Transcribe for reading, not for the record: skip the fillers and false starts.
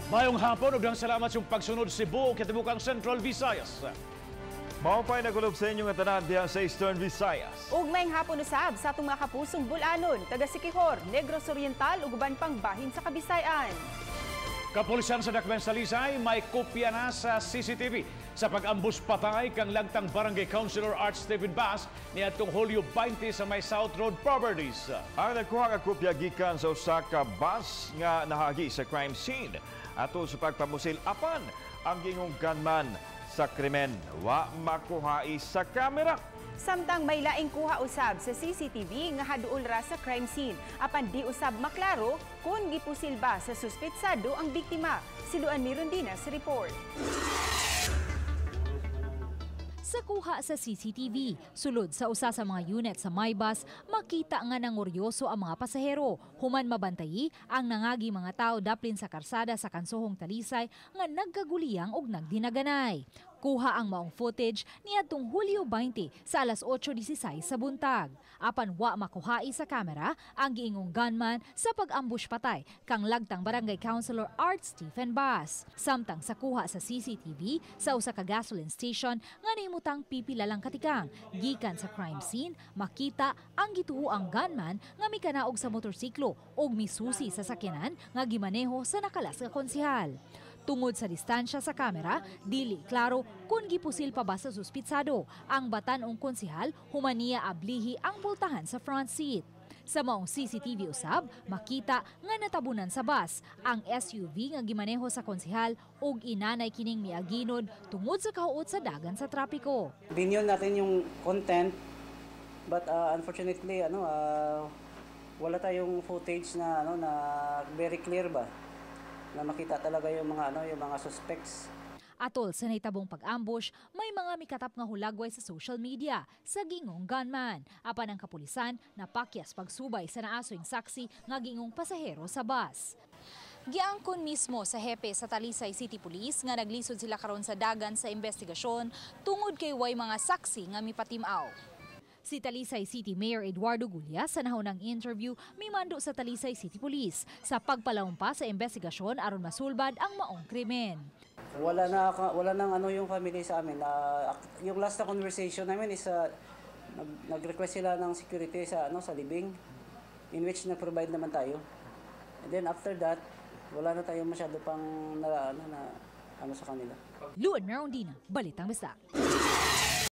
Maayong hapon ug salamat sa pagsunod, Cebu, katibukang Central Visayas. Mao pa'y nagulob sa inyong tanan diha sa Eastern Visayas. Ug maayong hapon usab sa atong mga kapusong Bulanon, taga Siquijor, Negros Oriental ug uban pang bahin sa Kabisayan. Kapulisan sa Dakbayan sa Talisay may kopya na sa CCTV sa pag-ambush patay kang lagtang Barangay Councilor Art Stephen Bass niadtong Hulyo 20 sa may South Road Properties. Ang nakuha nga kopya gikan sa usa ka bus nga nahagi sa crime scene ato sa pagpamusil, apan ang giingong gunman sa krimen wa makuhai sa kamera. Samtang may laing kuha usab sa CCTV nga haduol ra sa crime scene. Apan di usab maklaro kung gipusil ba sa suspetsado ang biktima. Si Luan Mirondina sa report. Sa kuha sa CCTV, sulod sa usa sa mga unit sa MyBus, makita nga nanguryoso ang mga pasahero. Human mabantayi ang nangagi mga tao daplin sa karsada sa Kansuhong Talisay nga nagkaguliyang og nagdinaganay. Kuha ang maong footage niadtong Hulyo 20 sa alas 8:16 sa buntag. Apan wa makuhai sa kamera ang giingong gunman sa pag-ambush patay kang lagtang Barangay Councilor Art Stephen Bass. Samtang sa kuha sa CCTV sa usa ka gasoline station nga nahimutang pipila lang katikang gikan sa crime scene, makita ang gituoang gunman nga mikanaog sa motorsiklo ug misusi sa sakyanan nga gimaneho sa nakalas nga konsehal. Tungod sa distansya sa kamera, dili klaro kung gipusil pa ba sa suspitsado ang batan-ong konsehal human niya ablihi ang pultahan sa front seat. Sa maong CCTV usab, makita nga natabunan sa bus ang SUV nga gimaneho sa konsehal ug inanay kining miaginod tungod sa kahuot sa dagan sa trapiko. Binyon natin yung content, but unfortunately ano wala tayong footage na ano na very clear ba na makita talaga yung mga ano yung mga suspects. Atol sa nahitabong pag-ambush, may mga mikatap nga hulagway sa social media sa gingong gunman. Apan ang kapulisan napakyas pagsubay sa naasoing saksi nga gingong pasahero sa bus. Giangkon mismo sa hepe sa Talisay City Police nga naglisod sila karon sa dagan sa investigasyon tungod kay way mga saksi nga mipatimaw. Si Talisay City Mayor Eduardo Gulya, sa nahaunang interview, mimando sa Talisay City Police sa pagpalawumpa sa investigasyon aron masulbad ang maong krimen. Wala nang ano yung family sa amin. Yung last na conversation namin is nag-request sila ng security sa ano sa libing, in which nag-provide naman tayo. And then after that, wala na tayong masyado pang na ano sa kanila. Luan Merondina, Balitang Bisdak.